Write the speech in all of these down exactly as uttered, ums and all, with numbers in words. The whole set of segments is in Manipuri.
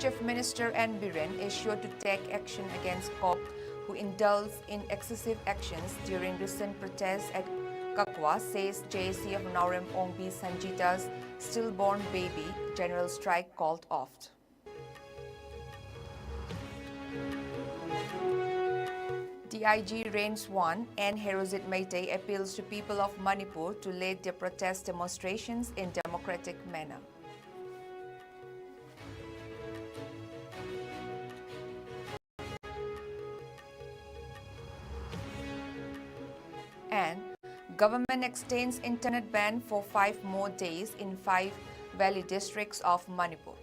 Chief Minister N Biren is sure to take action against cop who indulged in excessive actions during recent protests at Kakwa, says J A C of Naorem Ongbi Sanjita's stillborn baby. General strike called off. D I G Range one N Herojit Meitei appeals to people of Manipur to lead their protest demonstrations in democratic manner. And government extends internet ban for five more days in five valley districts of Manipur.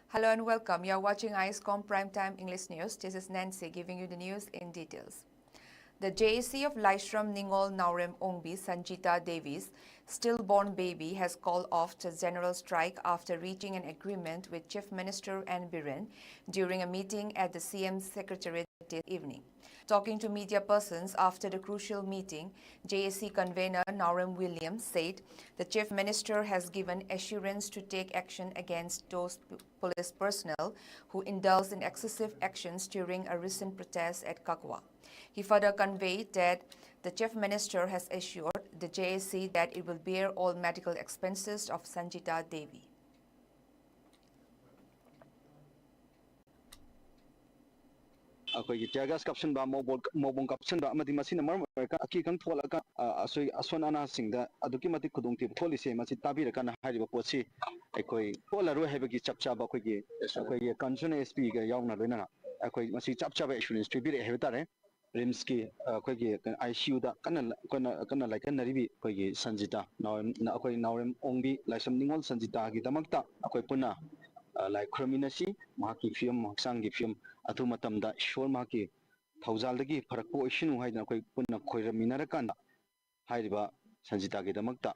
Hello and welcome. You're watching ISCOM Primetime English News. This is Nancy giving you the news in details. The J A C of Laishram Ningol Naorem Ongbi Sanjita Devi's stillborn baby has called off the general strike after reaching an agreement with Chief Minister N Biren during a meeting at the C M Secretariat this evening. Talking to media persons after the crucial meeting, J A C convener Naorem Williams said the Chief Minister has given assurance to take action against those p- police personnel who indulged in excessive actions during a recent protest at Kakwa. He further conveyed that the Chief Minister has assured the J A C that it will bear all medical expenses of Sanjita Devi. ꯑꯩꯈꯣꯏꯒꯤ tear gas ꯀꯥꯞꯁꯤꯟꯕ, ꯃꯣꯕꯣꯜ ꯃꯣꯕꯣꯡ ꯀꯥꯞꯁꯤꯟꯕ ꯑꯃꯗꯤ ꯃꯁꯤꯅ ꯃꯔꯝ ꯑꯣꯏꯔꯒ ꯑꯀꯤ ꯑꯈꯪ ꯊꯣꯛꯂꯛꯑꯒ ꯑ, ꯑꯁꯣꯏ ꯑꯁꯣꯟ ꯑꯅꯥꯁꯤꯡꯗ ꯑꯗꯨꯛꯀꯤ ꯃꯇꯤꯛ ꯈꯨꯗꯣꯡꯊꯤꯕ ꯊꯣꯛꯂꯤꯁꯦ, ꯃꯁꯤ ꯇꯥꯕꯤꯔꯀꯥꯟꯗ ꯍꯥꯏꯔꯤꯕ ꯄꯣꯠꯁꯤ ꯑꯩꯈꯣꯏ ꯊꯣꯛꯍꯜꯂꯔꯣꯏ ꯍꯥꯏꯕꯒꯤ ꯆꯞ ꯆꯥꯕ ꯑꯩꯈꯣꯏꯒꯤ ꯑꯩꯈꯣꯏꯒꯤ concerned S P ꯒ ꯌꯥꯎꯅ ꯂꯣꯏꯅꯅ ꯑꯩꯈꯣꯏ ꯃꯁꯤ ꯆꯞ ꯆꯥꯕ assurance ꯄꯤꯕꯤꯔꯛꯑꯦ ꯍꯥꯏꯕ ꯇꯥꯔꯦ꯫ RIMS ꯀꯤ ꯑ, ꯑꯩꯈꯣꯏꯒꯤ I C U ꯗ ꯀꯟꯅ ꯀꯟꯅ ꯀꯟꯅ ꯂꯥꯏꯀꯠꯅꯔꯤꯕꯤ ꯑꯩꯈꯣꯏꯒꯤ ꯁꯟꯖꯤꯇꯥ ꯅꯥꯎꯔꯦꯝ ꯑꯩꯈꯣꯏ ꯅꯥꯎꯔꯦꯝ ꯑꯣꯡꯕꯤ ꯂꯥꯏꯁ꯭ꯔꯝ ꯅꯤꯉꯣꯜ ꯁꯟꯖꯤꯇꯥꯒꯤꯗꯃꯛꯇ ꯑꯩꯈꯣꯏ ꯄꯨꯟꯅ ꯑ, ꯂꯥꯏ ꯈꯨꯔꯨꯝꯃꯤꯟꯅꯁꯤ꯫ ꯃꯍꯥꯛꯀꯤ ꯐꯤꯕꯝ, ꯍꯛꯆꯥꯡꯒꯤ ꯐꯤꯕꯝ ꯑꯗꯨ ꯃꯇꯝꯗ ꯏꯁꯣꯔ ꯃꯍꯥꯛꯀꯤ ꯊꯧꯖꯥꯜꯗꯒꯤ ꯐꯔꯛꯄ ꯑꯣꯏꯁꯅꯨ ꯍꯥꯏꯗꯅ ꯑꯩꯈꯣꯏ ꯄꯨꯟꯅ ꯈꯣꯏꯔꯝꯃꯤꯟꯅꯔꯀꯥꯟꯗ ꯍꯥꯏꯔꯤꯕ ꯁꯟꯖꯤꯇꯥꯒꯤꯗꯃꯛꯇ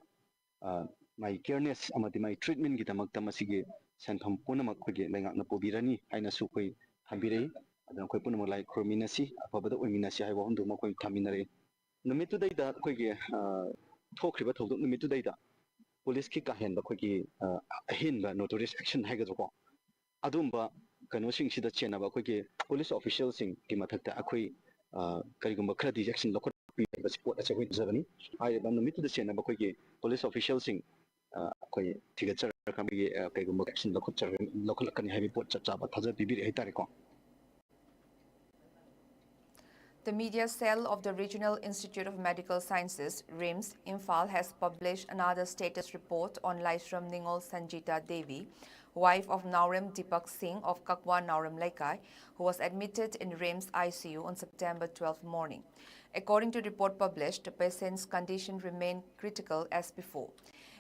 ꯑ, ꯃꯥꯒꯤ careness ꯑꯃꯗꯤ ꯃꯥꯒꯤ treatment ꯀꯤꯗꯃꯛꯇ ꯃꯁꯤꯒꯤ ꯁꯦꯟꯐꯝ ꯄꯨꯝꯅꯃꯛ ꯑꯩꯈꯣꯏꯒꯤ ꯂꯩꯉꯥꯛꯅ ꯄꯨꯕꯤꯔꯅꯤ ꯍꯥꯏꯅꯁꯨ ꯑꯩꯈꯣꯏ ꯊꯝꯕꯤꯔꯛꯏ꯫ ꯑꯗꯨꯅ ꯑꯩꯈꯣꯏ ꯄꯨꯝꯅꯃꯛ ꯂꯥꯏ ꯈꯨꯔꯨꯝꯃꯤꯟꯅꯁꯤ, ꯑꯐꯕꯗ ꯑꯣꯏꯃꯤꯟꯅꯁꯤ ꯍꯥꯏꯕ ꯋꯥꯐꯝꯗꯨꯃ ꯑꯩꯈꯣꯏ ꯊꯝꯃꯤꯟꯅꯔꯛꯏ꯫ ꯅꯨꯃꯤꯠꯇꯨꯗꯩꯗ ꯑꯩꯈꯣꯏꯒꯤ, ꯑ, ꯊꯣꯛꯈ꯭ꯔꯤꯕ ꯊꯧꯗꯣꯛ ꯅꯨꯃꯤꯠꯇꯨꯗꯩꯗ ꯄꯨꯂꯤꯁꯀꯤ ꯀꯥ ꯍꯦꯟꯕ ꯑꯩꯈꯣꯏꯒꯤ, ꯑ, ꯑꯍꯦꯟꯕ notorious action ꯍꯥꯏꯒꯗ꯭ꯔꯥꯀꯣ, ꯑꯗꯨꯝꯕ ꯀꯩꯅꯣꯁꯤꯡꯁꯤꯗ ꯆꯦꯟꯅꯕ ꯑꯩꯈꯣꯏꯒꯤ ꯄꯨꯂꯤꯁ ꯑꯣꯐꯤꯁꯤꯌꯦꯜꯁꯤꯡꯒꯤ ꯃꯊꯛꯇ ꯑꯩꯈꯣꯏ, ꯑ, ꯀꯔꯤꯒꯨꯝꯕ ꯈꯔꯗꯤ action ꯂꯧꯈꯠꯄꯤꯕꯁꯤ ꯄꯣꯠ ꯑꯁꯤ ꯑꯩꯈꯣꯏ ꯎꯖꯕꯅꯤ꯫ ꯍꯥꯏꯔꯤꯕ ꯅꯨꯃꯤꯠꯇꯨꯗ ꯆꯦꯟꯅꯕ ꯑꯩꯈꯣꯏꯒꯤ ꯄꯨꯂꯤꯁ ꯑꯣꯐꯤꯁꯤꯌꯦꯜꯁꯤꯡ, ꯑ, ꯑꯩꯈꯣꯏ ꯊꯤꯒꯠꯆꯔꯒ ꯃꯤꯒꯤ, ꯑ, ꯀꯔꯤꯒꯨꯝꯕ action ꯂꯧꯈꯠꯆꯔ-, ꯂꯧꯈꯠꯂꯛꯀꯅꯤ ꯍꯥꯏꯕꯒꯤ ꯄꯣꯠ ꯆꯞ ꯆꯥꯕ ꯊꯥꯖꯕ ꯄꯤꯕꯤꯔꯦ ꯍꯥꯏꯇꯥꯔꯦꯀꯣ꯫ The media cell of the Regional Institute of Medical Sciences, RIMS, Imphal has published another status report on Laishram Ningol Sanjita Devi, wife of Naorem Deepak Singh of Kakwa Naorem Leikai, who was admitted in RIMS I C U on September twelfth morning. According to report published, the patient's condition remained critical as before.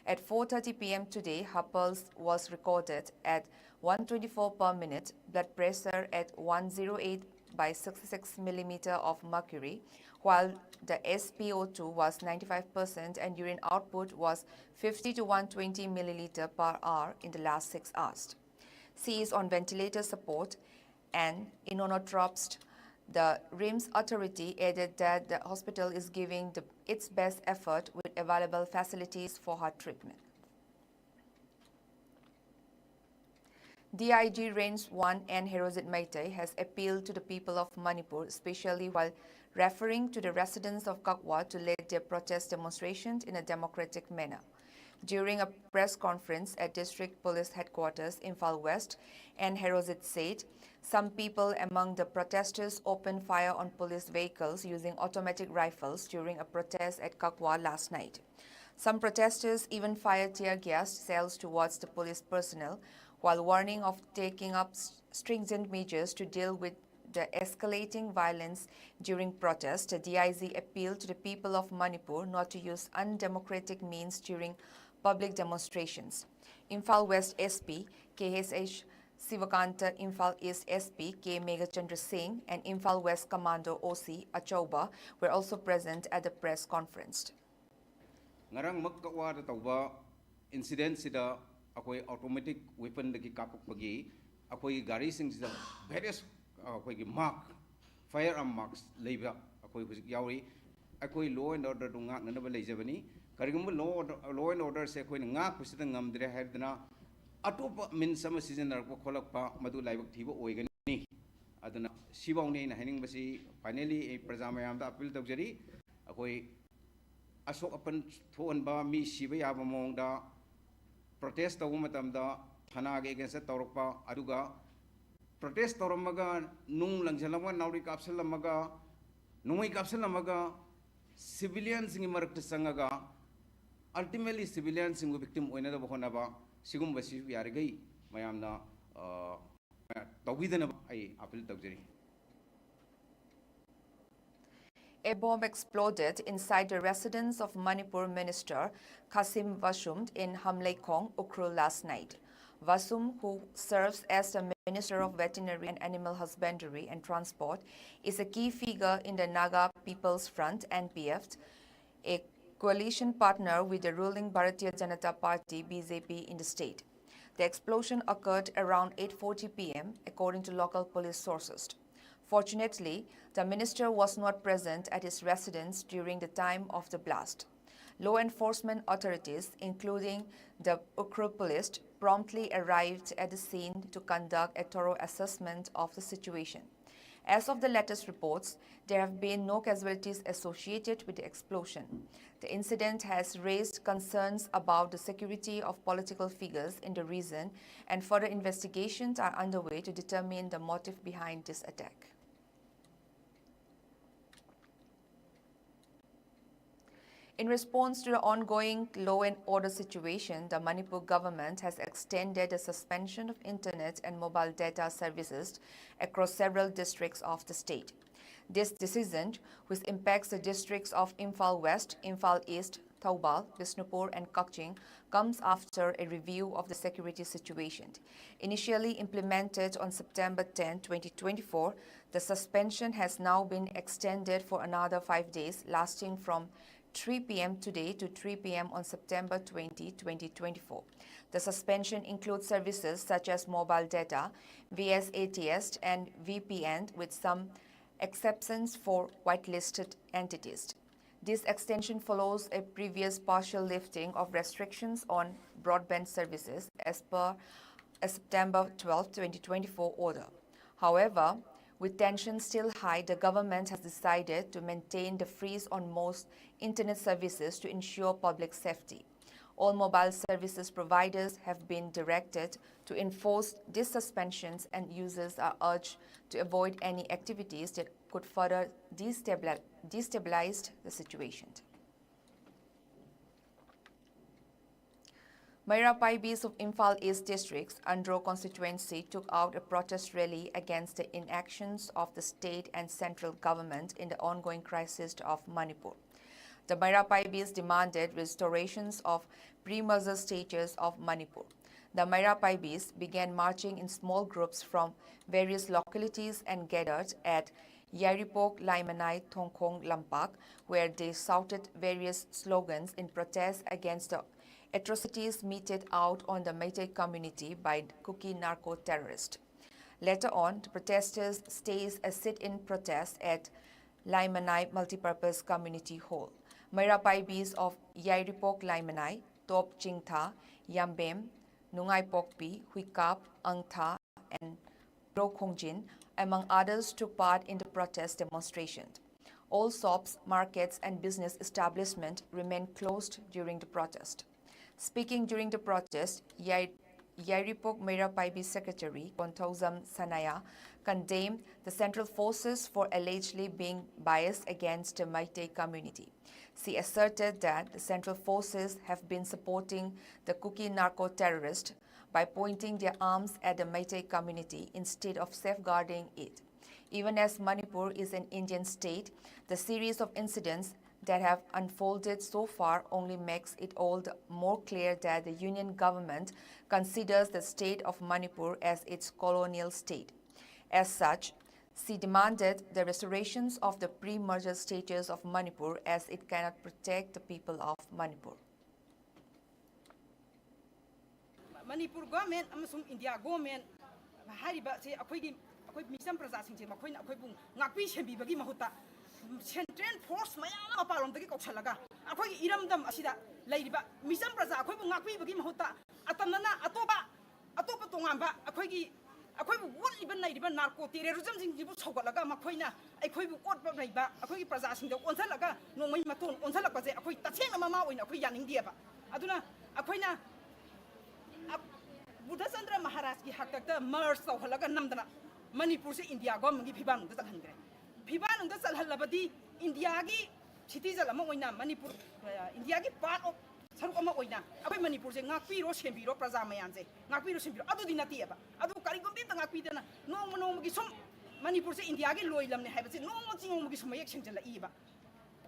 At four thirty P M today, her pulse was recorded at one twenty-four per minute, blood pressure at one zero eight by sixty-six millimeter of mercury, while the S P O two was ninety-five percent and urine output was fifty to one twenty milliliter per hour in the last six hours. She is on ventilator support and inotropes. The RIMS authority added that the hospital is giving the, its best effort with available facilities for her treatment. D I G Range one N Herozit Meitei has appealed to the people of Manipur, especially while referring to the residents of Kakwa, to lead their protest demonstrations in a democratic manner. During a press conference at District Police Headquarters, Imphal West, N Herozit said some people among the protesters opened fire on police vehicles using automatic rifles during a protest at Kakwa last night. Some protesters even fired tear gas shells towards the police personnel, while warning of taking up s-, stringent measures to deal with the escalating violence during protest. The D I G appealed to the people of Manipur not to use undemocratic means during public demonstrations. Imphal West S P K H H Sivakanta, Imphal East S P K Meghachandra Singh, and Imphal West Commando O C Achauba were also present at the press conference. ꯉꯔꯥꯡꯃꯛ ꯀꯛꯋꯥꯗ ꯇꯧꯕ incident ꯁꯤꯗ ꯑꯩꯈꯣꯏ ꯑꯣꯇꯣꯃꯦꯇꯤꯛ ꯋꯦꯄꯟꯗꯒꯤ ꯀꯥꯞꯄꯛꯄꯒꯤ ꯑꯩꯈꯣꯏꯒꯤ ꯒꯥꯔꯤꯁꯤꯡꯁꯤꯗ ꯚꯦꯔꯤꯌꯁ ꯑꯩꯈꯣꯏꯒꯤ ꯃꯥꯔꯛ, ꯐꯥꯌꯔ ꯑꯥꯔꯝ ꯃꯥꯔꯛꯁ ꯂꯩꯕ ꯑꯩꯈꯣꯏ ꯍꯧꯖꯤꯛ ꯌꯥꯎꯔꯤ꯫ ꯑꯩꯈꯣꯏ ꯂꯣ ꯑꯦꯟ ꯑꯣꯔꯗꯔꯗꯨ ꯉꯥꯛꯅꯅꯕ ꯂꯩꯖꯕꯅꯤ꯫ ꯀꯔꯤꯒꯨꯝꯕ ꯂꯣ ꯑꯣꯔꯗꯔ, ꯂꯣ ꯑꯦꯟ ꯑꯣꯔꯗꯔꯁꯦ ꯑꯩꯈꯣꯏꯅ ꯉꯥꯛꯄꯁꯤꯗ ꯉꯝꯗ꯭ꯔꯦ ꯍꯥꯏꯗꯅ ꯑꯇꯣꯞꯄ ꯃꯤꯟꯁ ꯑꯃ ꯁꯤꯖꯤꯟꯅꯔꯛꯄ ꯈꯣꯠꯂꯛꯄ, ꯃꯗꯨ ꯂꯥꯏꯕꯛ ꯊꯤꯕ ꯑꯣꯏꯒꯅꯤ꯫ ꯑꯗꯨꯅ ꯁꯤꯐꯧꯅꯤ ꯑꯩꯅ ꯍꯥꯏꯅꯤꯡꯕꯁꯤ꯫ ꯐꯥꯏꯅꯦꯂꯤ ꯑꯩ ꯄ꯭ꯔꯖꯥ ꯃꯌꯥꯝꯗ ꯑꯄꯤꯜ ꯇꯧꯖꯔꯤ, ꯑꯩꯈꯣꯏ ꯑꯁꯣꯛ ꯑꯄꯟ ꯊꯣꯛꯍꯟꯕ, ꯃꯤ ꯁꯤꯕ ꯌꯥꯕ ꯃꯑꯣꯡꯗ ꯄ꯭ꯔꯣꯇꯦꯁ ꯇꯧꯕ ꯃꯇꯝꯗ ꯊꯅꯥꯒꯤ ꯑꯦꯒꯦꯟꯁꯇ ꯇꯧꯔꯛꯄ, ꯑꯗꯨꯒ ꯄ꯭ꯔꯣꯇꯦꯁ ꯇꯧꯔꯝꯃꯒ ꯅꯨꯡ ꯂꯪꯁꯤꯜꯂꯝꯃꯒ, ꯅꯥꯎꯔꯤ ꯀꯥꯞꯁꯤꯜꯂꯝꯃꯒ, ꯅꯣꯡꯃꯩ ꯀꯥꯞꯁꯤꯜꯂꯝꯃꯒ ꯁꯤꯚꯤꯂꯤꯌꯟꯁꯤꯡꯒꯤ ꯃꯔꯛꯇ ꯆꯪꯉꯒ ꯑꯜꯇꯤꯃꯦꯠꯂꯤ ꯁꯤꯚꯤꯂꯤꯌꯟꯁꯤꯡꯕꯨ ꯚꯤꯛꯇꯤꯝ ꯑꯣꯏꯅꯅꯕ ꯍꯣꯠꯅꯕ, ꯁꯤꯒꯨꯝꯕꯁꯤꯁꯨ ꯌꯥꯔꯤꯈꯩ ꯃꯌꯥꯝꯅ ꯑ, ꯇꯧꯕꯤꯗꯅꯕ ꯑꯩ ꯑꯄꯤꯜ ꯇꯧꯖꯔꯤ꯫ A bomb exploded inside the residence of Manipur Minister Khashim Vashum in Hamleikhong, Ukhrul last night. Vashum, who serves as the Minister of Veterinary and Animal Husbandry and Transport, is a key figure in the Naga People's Front, N P F, a coalition partner with the ruling Bharatiya Janata Party, B J P, in the state. The explosion occurred around eight forty p m, according to local police sources. Fortunately, the minister was not present at his residence during the time of the blast. Law enforcement authorities, including the Ukhrul police, promptly arrived at the scene to conduct a thorough assessment of the situation. As of the latest reports, there have been no casualties associated with the explosion. The incident has raised concerns about the security of political figures in the region, and further investigations are underway to determine the motive behind this attack. In response to the ongoing law and order situation, the Manipur government has extended the suspension of internet and mobile data services across several districts of the state. This decision, which impacts the districts of Imphal West, Imphal East, Thoubal, Bishnupur, and Kakching, comes after a review of the security situation. Initially implemented on September tenth, twenty twenty-four, the suspension has now been extended for another five days, lasting from three p m today to three p m on September twenty, twenty twenty-four. The suspension includes services such as mobile data, V S A T S, and V P N, with some exceptions for whitelisted entities. This extension follows a previous partial lifting of restrictions on broadband services as per a September twelfth, twenty twenty-four order. However, with tensions still high, the government has decided to maintain the freeze on most internet services to ensure public safety. All mobile services providers have been directed to enforce these suspensions, and users are urged to avoid any activities that could further destabili-, destabilize the situation. Meira Paibis of Imphal East District's Andro constituency took out a protest rally against the inactions of the state and central government in the ongoing crisis of Manipur. The Meira Paibis demanded restorations of pre-merger status of Manipur. The Meira Paibis began marching in small groups from various localities and gathered at Yairipok Laimanai Thongkhong Lampak, where they shouted various slogans in protest against the atrocities meted out on the Meitei community by Kuki narco-terrorists. Later on, the protesters staged a sit-in protest at Laimanai Multipurpose Community Hall. Meira Paibis of Yairipok Laimanai, Top Chingtha, Yambem, Nungaipokpi, Huikap, Angtha, and Rokhongjin, among others, took part in the protest demonstration. All shops, markets, and business establishments remained closed during the protest. Speaking during the protest, Yai-, Yairipok Meira Paibi Secretary Konthoujam Sanaya condemned the central forces for allegedly being biased against the Meitei community. She asserted that the central forces have been supporting the Kuki narco-terrorists by pointing their arms at the Meitei community instead of safeguarding it. Even as Manipur is an Indian state, the series of incidents that have unfolded so far only makes it all the more clear that the Union government considers the state of Manipur as its colonial state. As such, She demanded the restorations of the pre-merger status of Manipur as it cannot protect the people of Manipur. Manipur government ꯑꯃꯁꯨꯡ ꯏꯟꯗꯤꯌꯥ ꯒꯣꯔꯃꯦꯟ ꯍꯥꯏꯔꯤꯕꯁꯦ ꯑꯩꯈꯣꯏꯒꯤ, ꯑꯩꯈꯣꯏ ꯃꯤꯆꯝ ꯄ꯭ꯔꯖꯥꯁꯤꯡꯁꯦ ꯃꯈꯣꯏꯅ ꯑꯩꯈꯣꯏꯕꯨ ꯉꯥꯛꯄꯤ ꯁꯦꯟꯕꯤꯕꯒꯤ ꯃꯍꯨꯠꯇ ꯁꯦꯟꯇ꯭ꯔꯦꯜ ꯐꯣꯔꯁ ꯃꯌꯥꯝ ꯑꯃ ꯃꯄꯥꯟꯂꯣꯝꯗꯒꯤ ꯀꯧꯁꯜꯂꯒ ꯑꯩꯈꯣꯏꯒꯤ ꯏꯔꯝꯗꯝ ꯑꯁꯤꯗ ꯂꯩꯔꯤꯕ ꯃꯤꯆꯝ ꯄ꯭ꯔꯖꯥ ꯑꯩꯈꯣꯏꯕꯨ ꯉꯥꯛꯄꯤꯕꯒꯤ ꯃꯍꯨꯠꯇ ꯑꯇꯝꯅꯅ ꯑꯇꯣꯞꯄ, ꯑꯇꯣꯞꯄ ꯇꯣꯉꯥꯟꯕ ꯑꯩꯈꯣꯏꯒꯤ, ꯑꯩꯈꯣꯏꯕꯨ ꯋꯥꯠꯂꯤꯕ ꯂꯩꯔꯤꯕ ꯅꯥꯔꯀꯣ ꯇꯦꯔꯣꯔꯤꯖꯝꯁꯤꯡꯁꯤꯕꯨ ꯁꯧꯒꯠꯂꯒ ꯃꯈꯣꯏꯅ ꯑꯩꯈꯣꯏꯕꯨ ꯑꯣꯠꯄ ꯂꯩꯕ ꯑꯩꯈꯣꯏꯒꯤ ꯄ꯭ꯔꯖꯥꯁꯤꯡꯗ ꯑꯣꯟꯁꯤꯜꯂꯒ ꯅꯣꯡꯃꯩ ꯃꯇꯣꯟ ꯑꯣꯟꯁꯤꯜꯂꯛꯄꯁꯦ ꯑꯩꯈꯣꯏ ꯇꯁꯦꯡꯅ ꯃꯃꯥ ꯑꯣꯏꯅ ꯑꯩꯈꯣꯏ ꯌꯥꯅꯤꯡꯗꯦꯕ꯫ ꯑꯗꯨꯅ ꯑꯩꯈꯣꯏꯅ ꯕꯨꯙꯆꯟꯗ꯭ꯔ ꯃꯍꯥꯔꯥꯖꯀꯤ ꯍꯥꯛꯇꯛꯇ ꯃꯔꯖ ꯇꯧꯍꯜꯂꯒ ꯅꯝꯗꯅ ꯃꯅꯤꯄꯨꯔꯁꯦ ꯏꯟꯗꯤꯌꯥ ꯒꯣꯔꯃꯦꯟꯒꯤ ꯐꯤꯕꯥꯛꯅꯨꯡꯗ ꯆꯜꯍꯟꯈ꯭ꯔꯦ꯫ ꯐꯤꯕꯥꯛꯅꯨꯡꯗ ꯆꯜꯍꯜꯂꯕꯗꯤ ꯏꯟꯗꯤꯌꯥꯒꯤ ꯁꯤꯇꯤꯖꯟ ꯑꯃ ꯑꯣꯏꯅ ꯃꯅꯤꯄꯨꯔ, ꯏꯟꯗꯤꯌꯥꯒꯤ ꯄꯥꯔꯠ ꯑꯣꯐ ꯁꯔꯨꯛ ꯑꯃ ꯑꯣꯏꯅ ꯑꯩꯈꯣꯏ ꯃꯅꯤꯄꯨꯔꯁꯦ ꯉꯥꯛꯄꯤꯔꯣ, ꯁꯦꯝꯕꯤꯔꯣ, ꯄ꯭ꯔꯖꯥ ꯃꯌꯥꯝꯁꯦ ꯉꯥꯛꯄꯤꯔꯣ, ꯁꯦꯝꯕꯤꯔꯣ, ꯑꯗꯨꯗꯤ ꯅꯠꯇꯦꯕ꯫ ꯑꯗꯨ ꯀꯔꯤꯒꯨꯝꯕ ꯑꯝꯇ ꯉꯥꯛꯄꯤꯗꯅ ꯅꯣꯡꯃ ꯅꯣꯡꯃꯒꯤ ꯁꯨꯝ ꯃꯅꯤꯄꯨꯔꯁꯦ ꯏꯟꯗꯤꯌꯥꯒꯤ ꯂꯣꯏꯂꯝꯅꯦ ꯍꯥꯏꯕꯁꯦ ꯅꯣꯡꯃ ꯆꯤꯡ ꯅꯣꯡꯃꯒꯤ ꯁꯨꯝ ꯃꯌꯦꯛ ꯁꯦꯡꯖꯜꯂꯛꯏꯕ꯫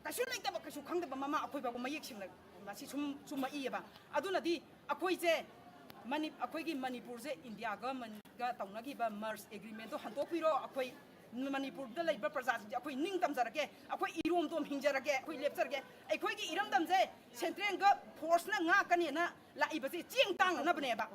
ꯀꯩꯁꯨ ꯂꯩꯇꯕ, ꯀꯩꯁꯨ ꯈꯪꯗꯕ ꯃꯃꯥ ꯑꯩꯈꯣꯏ ꯐꯥꯎꯕ ꯃꯌꯦꯛ ꯁꯦꯡꯅ ꯃꯁꯤ ꯁꯨꯝ ꯆꯨꯝꯃꯛꯏꯑꯕ꯫ ꯑꯗꯨꯅꯗꯤ ꯑꯩꯈꯣꯏꯁꯦ ꯃꯅꯤ-, ꯑꯩꯈꯣꯏꯒꯤ ꯃꯅꯤꯄꯨꯔꯁꯦ ꯏꯟꯗꯤꯌꯥꯒ ꯃꯅꯤꯒ ꯇꯧꯅꯈꯤꯕ ꯃꯔꯖ ꯑꯦꯒ꯭ꯔꯤꯃꯦꯟꯗꯣ ꯍꯟꯗꯣꯛꯄꯤꯔꯣ꯫ ꯑꯩꯈꯣꯏ ꯃꯅꯤꯄꯨꯔꯗ ꯂꯩꯕ ꯄ꯭ꯔꯖꯥꯁꯤꯡꯁꯦ ꯑꯩꯈꯣꯏ ꯅꯤꯡ ꯇꯝꯖꯔꯒꯦ, ꯑꯩꯈꯣꯏ ꯏꯔꯣꯝꯗꯣꯝ ꯍꯤꯡꯖꯔꯒꯦ, ꯑꯩꯈꯣꯏ ꯂꯦꯞꯆꯔꯒꯦ꯫ ꯑꯩꯈꯣꯏꯒꯤ ꯏꯔꯝꯗꯝꯁꯦ ꯁꯦꯟꯇ꯭ꯔꯦꯜꯒ ꯐꯣꯔꯁꯅ ꯉꯥꯛꯀꯅꯦꯅ ꯂꯥꯛꯏꯕꯁꯦ ꯆꯦꯡ ꯇꯥꯡꯅꯅꯕꯅꯦꯕ꯫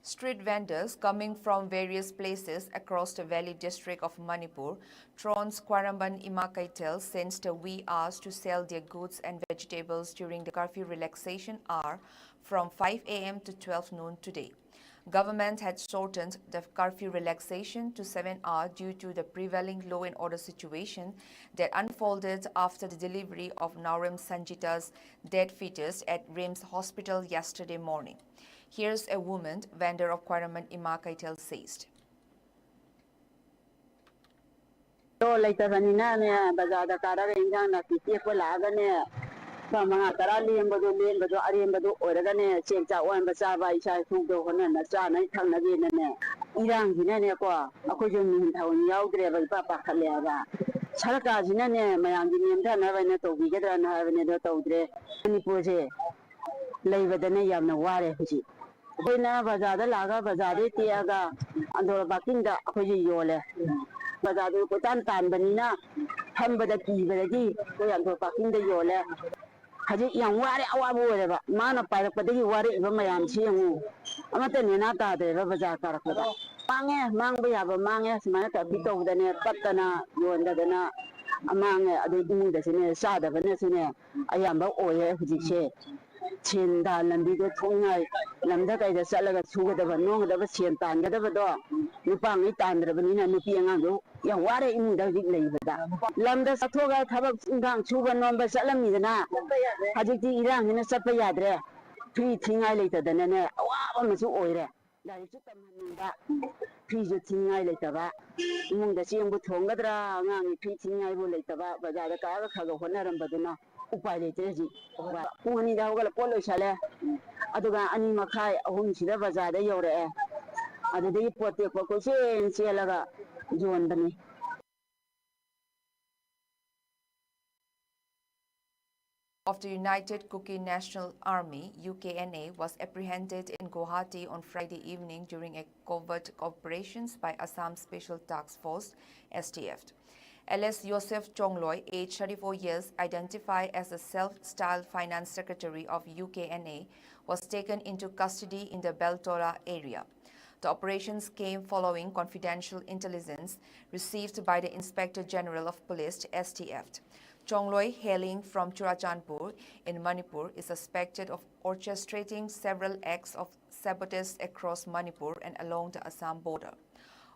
Street vendors coming from various places across the Valley District of Manipur tronced Khwairamband Ima Keithel since the wee hours to sell their goods and vegetables during the curfew relaxation hour from five a m to twelve noon today. Government had shortened the curfew relaxation to seven hours due to the prevailing law and order situation that unfolded after the delivery of Naorem Sanjita's dead fetus at RIMS Hospital yesterday morning. Here's a woman vendor of Khwairamband Ima Keithel says. ꯂꯣ ꯂꯩꯇꯕꯅꯤꯅꯅꯦ, ꯕꯖꯥꯔꯗ ꯀꯥꯔꯒ ꯏꯟꯖꯥꯡ ꯅꯥꯄꯤ ꯇꯦꯛꯄ ꯂꯥꯛꯑꯒꯅꯦ, ꯂꯨꯄꯥ ꯃꯉꯥ ꯇꯔꯥ ꯂꯦꯝꯕꯗꯣ, ꯂꯦꯝꯕꯗꯣ ꯑꯔꯦꯝꯕꯗꯣ ꯑꯣꯏꯔꯒꯅꯦ, ꯆꯦꯡ ꯆꯥꯛ ꯋꯥꯟꯕ ꯆꯥꯕ, ꯏꯆꯥ ꯏꯁꯨꯗꯣ ꯍꯣꯠꯅꯅ ꯆꯥꯅꯩ ꯊꯛꯅꯒꯦꯅꯅꯦ, ꯏꯔꯥꯡꯁꯤꯅꯅꯦꯀꯣ, ꯑꯩꯈꯣꯏꯁꯨ ꯃꯤꯍꯨꯟ ꯊꯥꯍꯨꯟ ꯌꯥꯎꯗ꯭ꯔꯦꯕ, ꯏꯄꯥ ꯄꯥꯈꯠꯂꯦ ꯍꯥꯏꯕ꯫ ꯁꯔꯀꯥꯔꯁꯤꯅꯅꯦ ꯃꯌꯥꯝꯒꯤ ꯅꯦꯝꯊꯅꯕ ꯍꯥꯏꯅ ꯇꯧꯕꯤꯒꯗ꯭ꯔꯅ ꯍꯥꯏꯕꯅꯦ, ꯑꯗꯣ ꯇꯧꯗ꯭ꯔꯦ꯫ ꯃꯅꯤꯄꯨꯔꯁꯦ ꯂꯩꯕꯗꯅꯦ ꯌꯥꯝꯅ ꯋꯥꯔꯦ ꯍꯧꯖꯤꯛ꯫ ꯑꯩꯈꯣꯏꯅ ꯕꯖꯥꯔꯗ ꯂꯥꯛꯑꯒ ꯕꯖꯥꯔꯗꯩ ꯇꯦꯛꯑꯒ ꯑꯟꯗ꯭ꯔꯣ ꯄꯥꯔꯀꯤꯡꯗ ꯑꯩꯈꯣꯏꯁꯦ ꯌꯣꯜꯂꯦ꯫ ꯕꯖꯥꯔꯗꯨ ꯀꯣꯏꯇꯥꯟ ꯇꯥꯟꯕꯅꯤꯅ ꯐꯝꯕꯗ ꯀꯤꯕꯗꯒꯤ ꯑꯩꯈꯣꯏ ꯑꯟꯗ꯭ꯔꯣ ꯄꯥꯔꯀꯤꯡꯗ ꯌꯣꯜꯂꯦ꯫ ꯍꯧꯖꯤꯛ ꯌꯥꯝ ꯋꯥꯔꯦ, ꯑꯋꯥꯕ ꯑꯣꯏꯔꯦꯕ꯫ ꯃꯥꯅ ꯄꯥꯏꯔꯛꯄꯗꯒꯤ ꯋꯥꯔꯛꯏꯕ ꯃꯌꯥꯝꯁꯤ ꯌꯦꯡꯉꯨ꯫ ꯑꯃꯠꯇ ꯅꯦꯅꯥ ꯇꯥꯗ꯭ꯔꯦꯕ ꯕꯖꯥꯔ ꯀꯥꯔꯛꯄꯗ꯫ ꯃꯥꯡꯉꯦ, ꯃꯥꯡꯕ ꯌꯥꯕ ꯃꯥꯡꯉꯦ꯫ ꯁꯨꯃꯥꯏꯅ ꯇꯧꯕꯤ ꯇꯧꯕꯗꯅꯦ, ꯄꯠꯇꯅ ꯌꯣꯟꯗꯗꯅ ꯃꯥꯡꯉꯦ꯫ ꯑꯗꯩ ꯏꯃꯨꯡꯗꯁꯨꯅꯦ, ꯆꯥꯗꯕꯅꯁꯨꯅꯦ ꯑꯌꯥꯝꯕ ꯑꯣꯏꯌꯦ ꯍꯧꯖꯤꯛꯁꯦ꯫ ꯁꯦꯟꯗꯥꯟ ꯂꯝꯕꯤꯗꯣ ꯊꯣꯛꯅꯤꯡꯉꯥꯏ, ꯂꯝꯗ ꯀꯩꯗ ꯆꯠꯂꯒ ꯁꯨꯒꯗꯕ ꯅꯣꯝꯒꯗꯕ ꯁꯦꯟ ꯇꯥꯟꯒꯗꯕꯗꯣ ꯅꯨꯄꯥꯉꯩ ꯇꯥꯟꯗ꯭ꯔꯕꯅꯤꯅ ꯅꯨꯄꯤ ꯑꯉꯥꯡꯗꯣ ꯌꯥꯝ ꯋꯥꯔꯦ ꯏꯃꯨꯡꯗ ꯍꯧꯖꯤꯛ ꯂꯩꯕꯗ꯫ ꯂꯝꯗ ꯆꯠꯊꯣꯛꯑꯒ ꯊꯕꯛ ꯏꯟꯈꯥꯡ ꯁꯨꯕ ꯅꯣꯝꯕ ꯆꯠꯂꯝꯃꯤꯗꯅ, ꯍꯧꯖꯤꯛꯇꯤ ꯏꯔꯥꯡꯁꯤꯅ ꯆꯠꯄ ꯌꯥꯗ꯭ꯔꯦ꯫ ꯐꯤ ꯊꯤꯉꯥꯏ ꯂꯩꯇꯗꯅꯅꯦ ꯑꯋꯥꯕ ꯑꯃꯁꯨ ꯑꯣꯏꯔꯦ꯫ ꯂꯥꯏꯔꯤꯛꯁꯨ ꯇꯝꯍꯟꯅꯤꯡꯕ, ꯐꯤꯁꯨ ꯊꯤꯉꯥꯏ ꯂꯩꯇꯕ, ꯏꯃꯨꯡꯗ ꯆꯦꯡꯕꯨ ꯊꯣꯡꯒꯗ꯭ꯔꯥ, ꯑꯉꯥꯡꯒꯤ ꯐꯤ ꯊꯤꯉꯥꯏꯕꯨ ꯂꯩꯇꯕ, ꯕꯖꯥꯔꯗ ꯀꯥꯔꯒ ꯈꯔ ꯈꯔ ꯍꯣꯠꯅꯔꯝꯕꯗꯨꯅ ꯎꯄꯥꯏ ꯂꯩꯇ꯭ꯔꯦ ꯍꯧꯖꯤꯛ꯫ ꯄꯨꯡ ꯑꯅꯤꯗ ꯍꯧꯒꯠꯂ ꯄꯣꯠ ꯂꯣꯏꯁꯜꯂꯦ, ꯑꯗꯨꯒ ꯑꯅꯤ ꯃꯈꯥꯏ ꯑꯍꯨꯝꯁꯤꯗ ꯕꯖꯥꯔꯗ ꯌꯧꯔꯛꯑꯦ꯫ ꯑꯗꯨꯗꯒꯤ ꯄꯣꯠ ꯇꯦꯛꯄ ꯀꯣꯏꯆꯦꯟ ꯆꯦꯜꯂꯒ ꯌꯣꯟꯕꯅꯤ꯫ Of the United Kuki National Army, U K N A, was apprehended in Guwahati on Friday evening during a covert operations by Assam Special Task Force, S T F. Alias Yosef Chongloi, age thirty-four years, identified as the self-styled finance secretary of U K N A, was taken into custody in the Beltola area. The operations came following confidential intelligence received by the Inspector General of Police, S T F. Chongloi, hailing from Churachandpur in Manipur, is suspected of orchestrating several acts of sabotage across Manipur and along the Assam border.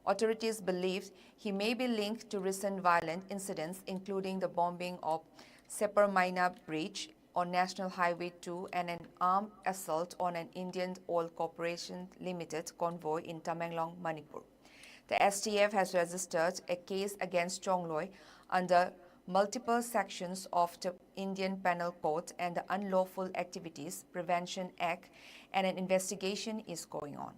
Authorities believe he may be linked to recent violent incidents, including the bombing of Sapermeina Bridge on National Highway two and an armed assault on an Indian Oil Corporation Limited convoy in Tamenglong, Manipur. The S T F has registered a case against Chongloi under multiple sections of the Indian Penal Code and the Unlawful Activities Prevention Act, and an investigation is going on.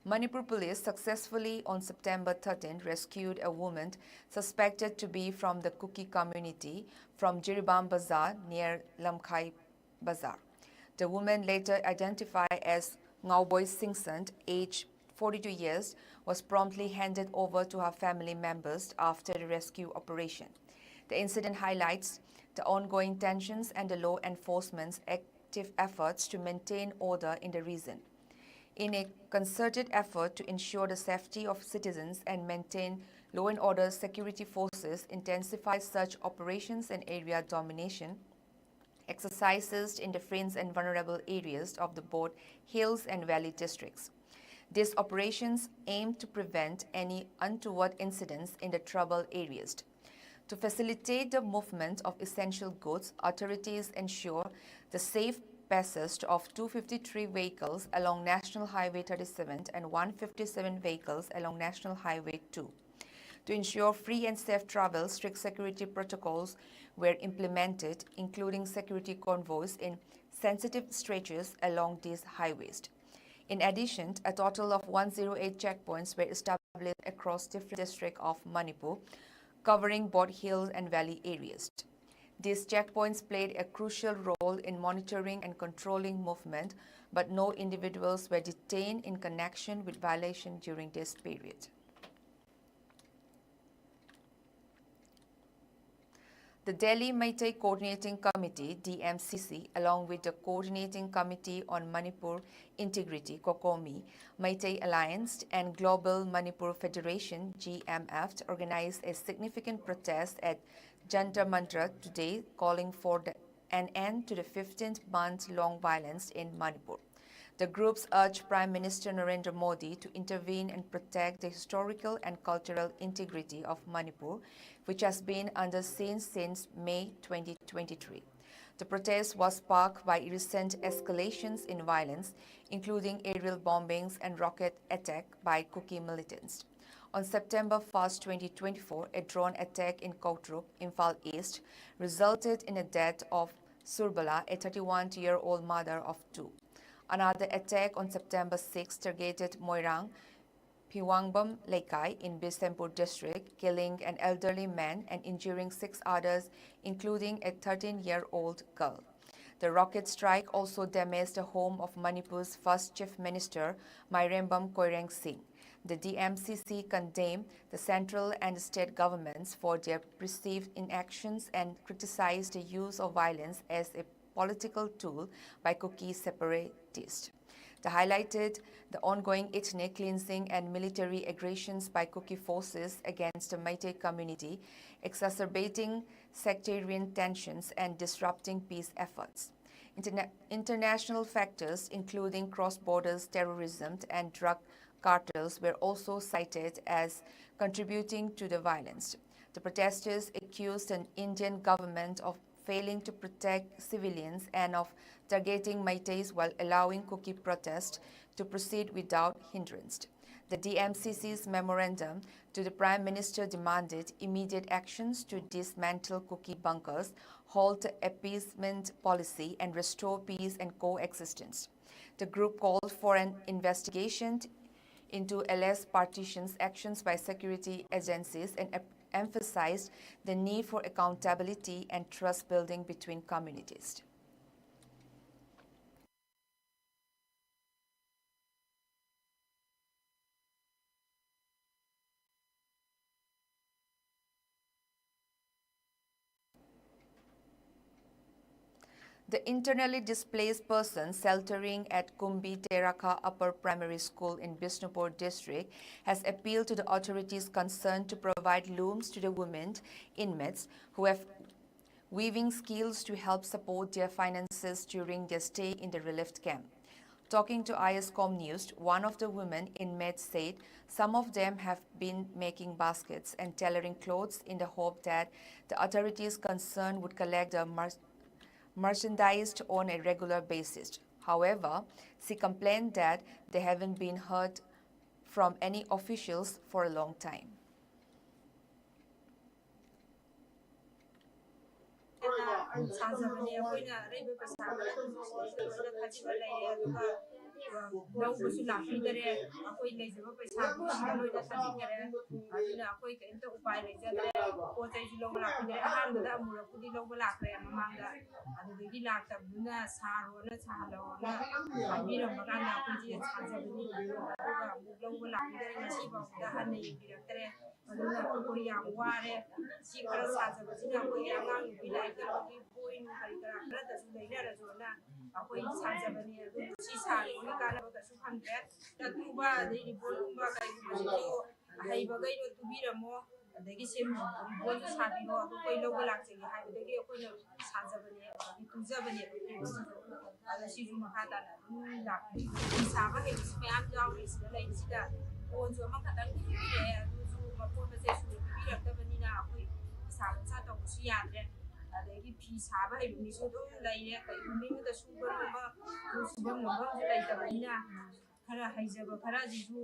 Manipur police successfully on September thirteenth rescued a woman suspected to be from the Kuki community from Jiribam Bazar near Lamkhai Bazar. The woman, later identified as Ngaoboi Singson, age forty-two years, was promptly handed over to her family members after the rescue operation. The incident highlights the ongoing tensions and the law enforcement's active efforts to maintain order in the region. In a concerted effort to ensure the safety of citizens and maintain law and order, security forces intensify search operations and area domination exercises in the fringe and vulnerable areas of the both hills and valley districts. These operations aim to prevent any untoward incidents in the troubled areas. To facilitate the movement of essential goods, authorities ensure the safe passage of two fifty-three vehicles along National Highway thirty-seven and one fifty-seven vehicles along National Highway two. To ensure free and safe travel, strict security protocols were implemented, including security convoys in sensitive stretches along these highways. In addition, a total of one zero eight checkpoints were established across different districts of Manipur, covering both hill and valley areas. These checkpoints played a crucial role in monitoring and controlling movement, but no individuals were detained in connection with violation during this period. The Delhi Meitei Coordinating Committee, D M C C, along with the Coordinating Committee on Manipur Integrity, COCOMI, Meitei Alliance, and Global Manipur Federation, G M F, organized a significant protest at Jantar Mantar today, calling for the, an end to the fifteen-month-long violence in Manipur. The groups urge Prime Minister Narendra Modi to intervene and protect the historical and cultural integrity of Manipur, which has been under siege since May twenty twenty-three. The protest was sparked by recent escalations in violence, including aerial bombings and rocket attack by Kuki militants. On September first, twenty twenty-four, a drone attack in Kotruk, Imphal East, resulted in the death of Surbala, a thirty-one-year-old mother of two. Another attack on September sixth targeted Moirang Phiwangbam Leikai in Bishnupur district, killing an elderly man and injuring six others, including a thirteen-year-old girl. The rocket strike also damaged the home of Manipur's first Chief Minister, Mairembam Khoirang Singh. The D M C C condemned the central and state governments for their perceived inactions and criticized the use of violence as a political tool by Kuki separatists. They highlighted the ongoing ethnic cleansing and military aggressions by Kuki forces against the Meitei community, exacerbating sectarian tensions and disrupting peace efforts. Interna-, international factors, including cross-border terrorism and drug cartels, were also cited as contributing to the violence. The protesters accused an Indian government of failing to protect civilians and of targeting Meiteis while allowing Kuki protests to proceed without hindrance. The D M C C's memorandum to the Prime Minister demanded immediate actions to dismantle Kuki bunkers, halt appeasement policy, and restore peace and coexistence. The group called for an investigation into L S partition's actions by security agencies and em-, emphasized the need for accountability and trust building between communities. The internally displaced person sheltering at Kumbi Terakha Upper Primary School in Bishnupur district has appealed to the authorities concerned to provide looms to the women inmates who have weaving skills to help support their finances during their stay in the relief camp. Talking to ISCOM News, one of the women inmates said some of them have been making baskets and tailoring clothes in the hope that the authorities concerned would collect the mer-, merchandise on a regular basis. However, she complained that they haven't been heard from any officials for a long time. ꯁꯥꯖꯕꯅꯦ꯫ ꯑꯩꯈꯣꯏꯅ ꯑꯔꯩꯕ ꯄꯩꯁꯥ ꯈꯔ ꯁꯤꯗꯩꯁꯤꯗ ꯂꯣꯏꯅ ꯊꯥꯖꯤꯟꯕ ꯂꯩꯔꯦ꯫ ꯑꯗꯨꯒ ꯂꯧꯕꯁꯨ ꯂꯥꯛꯄꯤꯗꯔꯦ꯫ ꯑꯩꯈꯣꯏ ꯂꯩꯖꯕ ꯄꯩꯁꯥꯗꯨ ꯁꯤꯗ ꯂꯣꯏꯅ ꯊꯥꯖꯤꯟꯈꯔꯦ꯫ ꯑꯗꯨꯅ ꯑꯩꯈꯣꯏ ꯀꯔꯤꯝꯇ ꯎꯄꯥꯏ ꯂꯩꯖꯗ꯭ꯔꯦ꯫ ꯄꯣꯠ ꯆꯩꯁꯨ ꯂꯧꯕ ꯂꯥꯛꯄꯤꯗꯔꯦ꯫ ꯑꯍꯥꯟꯕꯗ ꯑꯃꯨꯔꯛꯄꯨꯗꯤ ꯂꯧꯕ ꯂꯥꯛꯈ꯭ꯔꯦ ꯃꯃꯥꯡꯗ꯫ ꯑꯗꯨꯗꯒꯤ ꯂꯥꯛꯇꯕꯗꯨꯅ ꯁꯥꯔꯣꯅ ꯁꯥꯍꯜꯂꯣꯅ ꯍꯥꯏꯕꯤꯔꯝꯕ ꯀꯥꯟꯗ ꯑꯩꯈꯣꯏꯁꯦ ꯁꯥꯖꯕꯅꯤ꯫ ꯑꯗꯨꯒ ꯑꯃꯨꯛ ꯂꯧꯕ ꯂꯥꯛꯄꯤꯗꯔꯦ꯫ ꯉꯁꯤ ꯐꯥꯎꯕꯗ ꯍꯟꯅ ꯌꯦꯡꯕꯤꯔꯛꯇ꯭ꯔꯦ꯫ ꯑꯗꯨꯅ ꯑꯩꯈꯣꯏ ꯌꯥꯝ ꯋꯥꯔꯦ꯫ ꯁꯤ ꯈꯔ ꯁꯥꯖꯕꯁꯤꯅ ꯑꯩꯈꯣꯏꯒꯤ ꯑꯉꯥꯡ ꯅꯨꯄꯤ ꯂꯥꯏꯔꯤꯛ ꯇꯝꯕꯒꯤ ꯕꯣꯏ ꯅꯨꯡ ꯀꯔꯤ ꯀꯔꯥ ꯈꯔꯗꯁꯨ ꯂꯩꯅꯔꯁꯨꯅ ꯑꯩꯈꯣꯏ ꯁꯥꯖꯕꯅꯦ꯫ ꯑꯗꯨꯕꯨ ꯁꯤ ꯁꯥꯔꯤꯕꯒꯤ ꯀꯥꯟꯅꯕ ꯀꯩꯁꯨ ꯐꯪꯗ꯭ꯔꯦ꯫ ꯇꯨꯕ ꯑꯗꯩ ꯔꯤꯕꯣꯟꯒꯨꯝꯕ ꯀꯩꯒꯨꯝꯕꯁꯤꯁꯨ ꯑꯍꯩꯕꯈꯩꯗꯣ ꯇꯨꯕꯤꯔꯝꯃꯣ, ꯑꯗꯒꯤ ꯁꯦꯝ ꯔꯤꯕꯣꯟꯁꯨ ꯁꯥꯕꯤꯔꯣ, ꯑꯗꯨ ꯑꯩꯈꯣꯏ ꯂꯧꯕ ꯂꯥꯛꯆꯒꯦ ꯍꯥꯏꯕꯗꯒꯤ ꯑꯩꯈꯣꯏꯅ ꯁꯥꯖꯕꯅꯦ, ꯑꯗꯒꯤ ꯇꯨꯖꯕꯅꯦꯕ ꯐꯤꯔꯣꯜꯁꯤꯁꯨ꯫ ꯑꯗꯣ ꯁꯤꯁꯨ ꯃꯈꯥ ꯇꯥꯅ ꯑꯗꯨꯝ ꯂꯥꯛꯄꯤ꯫ ꯐꯤ ꯁꯥꯕ ꯍꯩꯕꯁꯨ ꯃꯌꯥꯝ ꯌꯥꯎꯔꯤ ꯁꯤꯗ ꯂꯩꯔꯤꯁꯤꯗ꯫ ꯀꯣꯟꯁꯨ ꯑꯃꯈꯛꯇꯪ ꯄꯤꯕꯤꯔꯛꯑꯦ, ꯑꯗꯨꯁꯨ ꯃꯄꯣꯠ ꯃꯆꯩ ꯁꯨꯅ ꯄꯤꯕꯤꯔꯛꯇꯕꯅꯤꯅ ꯑꯩꯈꯣꯏ ꯐꯤꯁꯥ ꯂꯣꯟꯁꯥ ꯇꯧꯕꯁꯨ ꯌꯥꯗ꯭ꯔꯦ꯫ ꯑꯗꯒꯤ ꯐꯤ ꯁꯥꯕ ꯍꯩꯕ ꯃꯤꯁꯨ ꯑꯗꯨꯝ ꯂꯩꯔꯦ꯫ ꯀꯩꯒꯨꯝꯕ ꯃꯤꯉꯣꯟꯗ ꯁꯨꯕ ꯅꯣꯝꯕ ꯁꯨꯐꯝ ꯅꯣꯝꯐꯝꯁꯨ ꯂꯩꯇꯕꯅꯤꯅ ꯈꯔ ꯍꯩꯖꯕ ꯈꯔꯁꯤꯁꯨ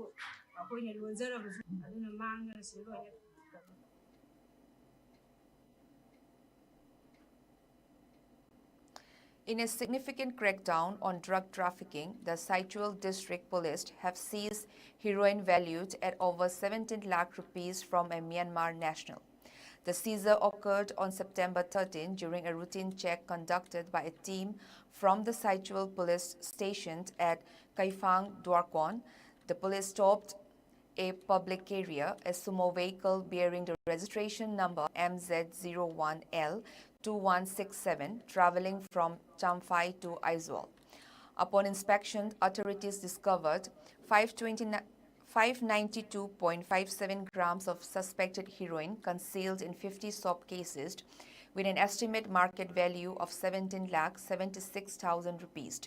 ꯑꯩꯈꯣꯏꯅ ꯂꯣꯟꯖꯔꯕꯁꯨ ꯑꯗꯨꯅ ꯃꯥꯡꯗꯅ ꯁꯤꯗ ꯂꯣꯏꯅ ꯇꯧꯏ꯫ In a significant crackdown on drug trafficking, the Saichul District Police have seized heroin valued at over seventeen lakh rupees from a Myanmar national. The seizure occurred on September thirteen during a routine check conducted by a team from the Saichul police stationed at Kaifang Dwarkon. The police stopped a public carrier, a sumo vehicle bearing the registration number M Z zero one L two one six seven, traveling from Champhai to Aizawl. Upon inspection, authorities discovered five twenty-nine, five ninety-two point five seven grams of suspected heroin concealed in fifty soap cases, with an estimate market value of seventeen lakh seventy-six thousand rupees.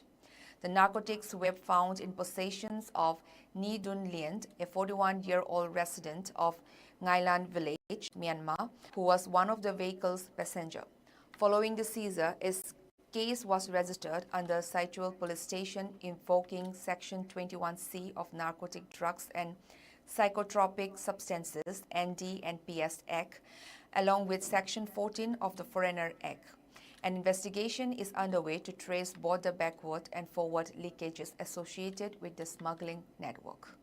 The narcotics were found in possessions of Ni Dun Lian, a forty-one-year-old resident of Ngailan Village, Myanmar, who was one of the vehicle's passenger. Following the seizure, a case was registered under Saichul Police Station, invoking Section twenty-one C of Narcotic Drugs and Psychotropic Substances, N D and P S Act, along with Section fourteen of the Foreigner Act. An investigation is underway to trace border backward and forward leakages associated with the smuggling network.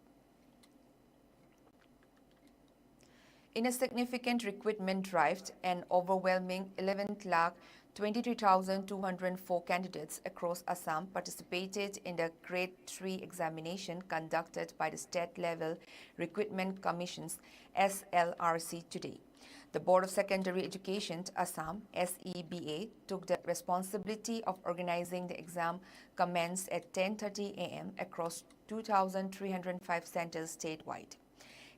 In a significant recruitment drive, an overwhelming eleven lakh twenty-three thousand two hundred four candidates across Assam participated in the Grade three examination conducted by the State Level Recruitment Commission's S L R C today. The Board of Secondary Education, Assam, S E B A, took the responsibility of organizing the exam commenced at ten thirty a m across two thousand three hundred five centers statewide.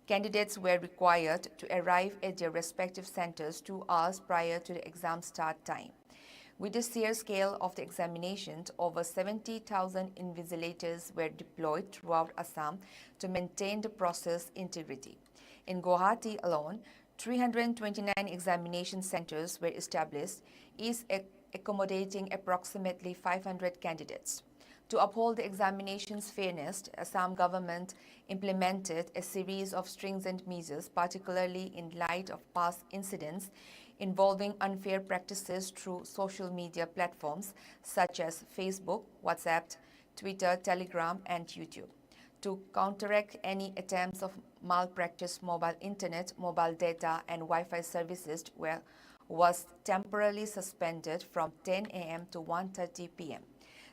Candidates were required to arrive at their respective centers two hours prior to the exam start time. With the sheer scale of the examinations, over seventy thousand invigilators were deployed throughout Assam to maintain the process integrity. In Guwahati alone, three hundred twenty-nine examination centers were established, each ac-, accommodating approximately five hundred candidates. To uphold the examination's fairness, Assam government implemented a series of stringent measures, particularly in light of past incidents involving unfair practices through social media platforms such as Facebook, WhatsApp, Twitter, Telegram, and YouTube. To counteract any attempts of malpractice, mobile internet, mobile data, and Wi-Fi services were, was temporarily suspended from ten a m to one thirty p m.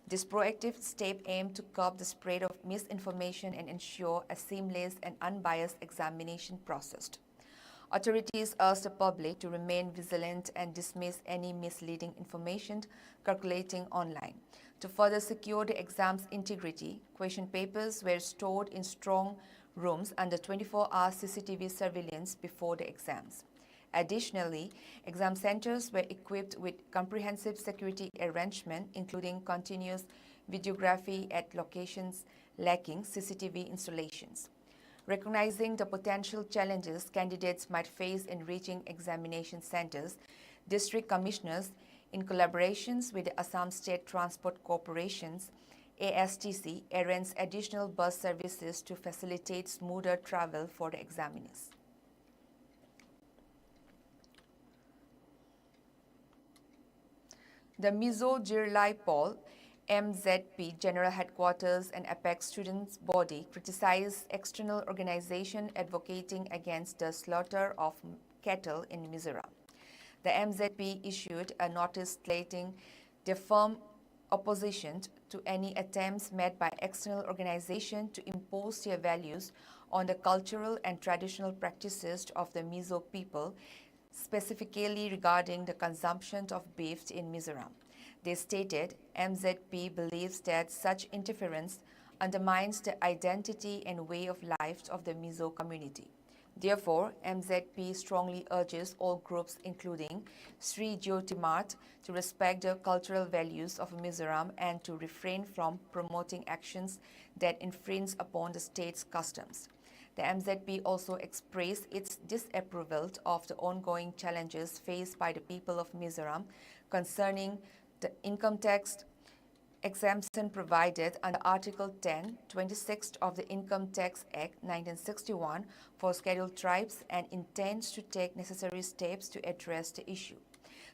This proactive step aimed to curb the spread of misinformation and ensure a seamless and unbiased examination process. Authorities urged the public to remain vigilant and dismiss any misleading information circulating online. To further secure the exam's integrity, question papers were stored in strong rooms under twenty-four hour C C T V surveillance before the exams. Additionally, exam centers were equipped with comprehensive security arrangement, including continuous videography at locations lacking C C T V installations. Recognizing the potential challenges candidates might face in reaching examination centers, district commissioners, in collaborations with the Assam State Transport Corporation's A S T C, arranged additional bus services to facilitate smoother travel for the examinees. The Mizo Jirlai Pol, M Z P, General Headquarters and apex students body criticized external organization advocating against the slaughter of cattle in Mizoram. The M Z P issued a notice stating their firm opposition to any attempts made by external organization to impose their values on the cultural and traditional practices of the Mizo people, specifically regarding the consumption of beef in Mizoram. They stated, M Z P believes that such interference undermines the identity and way of life of the Mizo community. Therefore, M Z P strongly urges all groups, including Sri Jyoti Math, to respect the cultural values of Mizoram and to refrain from promoting actions that infringe upon the state's customs. The M Z P also expressed its disapproval of the ongoing challenges faced by the people of Mizoram concerning the income tax exemption provided under Article ten twenty-six of the Income Tax Act nineteen sixty-one for Scheduled Tribes and intends to take necessary steps to address the issue.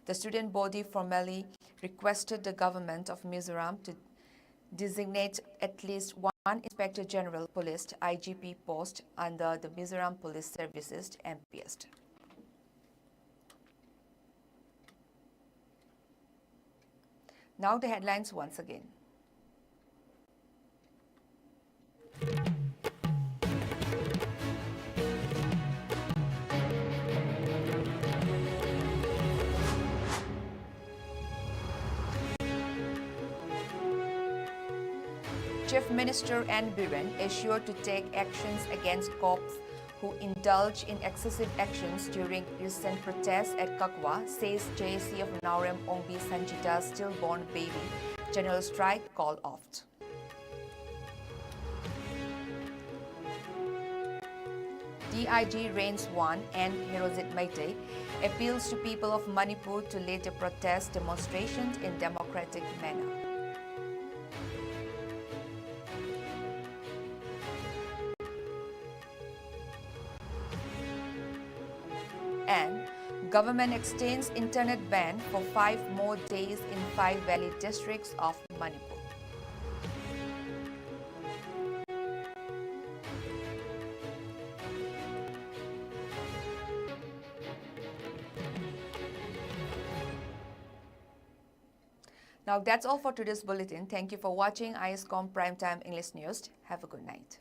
The student body formally requested the government of Mizoram to designate at least one Inspector General Police, I G P, post under the Mizoram Police Services, M P S. Now the headlines once again. Chief Minister N Biren assured to take actions against cops who indulge in excessive actions during recent protests at Kakwa, says J A C of Naorem Ongbi Sanjita stillborn baby. General strike called off. D I G Range one N Herojit Meitei appeals to people of Manipur to lead the protest demonstrations in democratic manner. And Government extends internet ban for five more days in five valley districts of Manipur. Now that's all for today's bulletin. Thank you for watching I S com Primetime English News. Have a good night.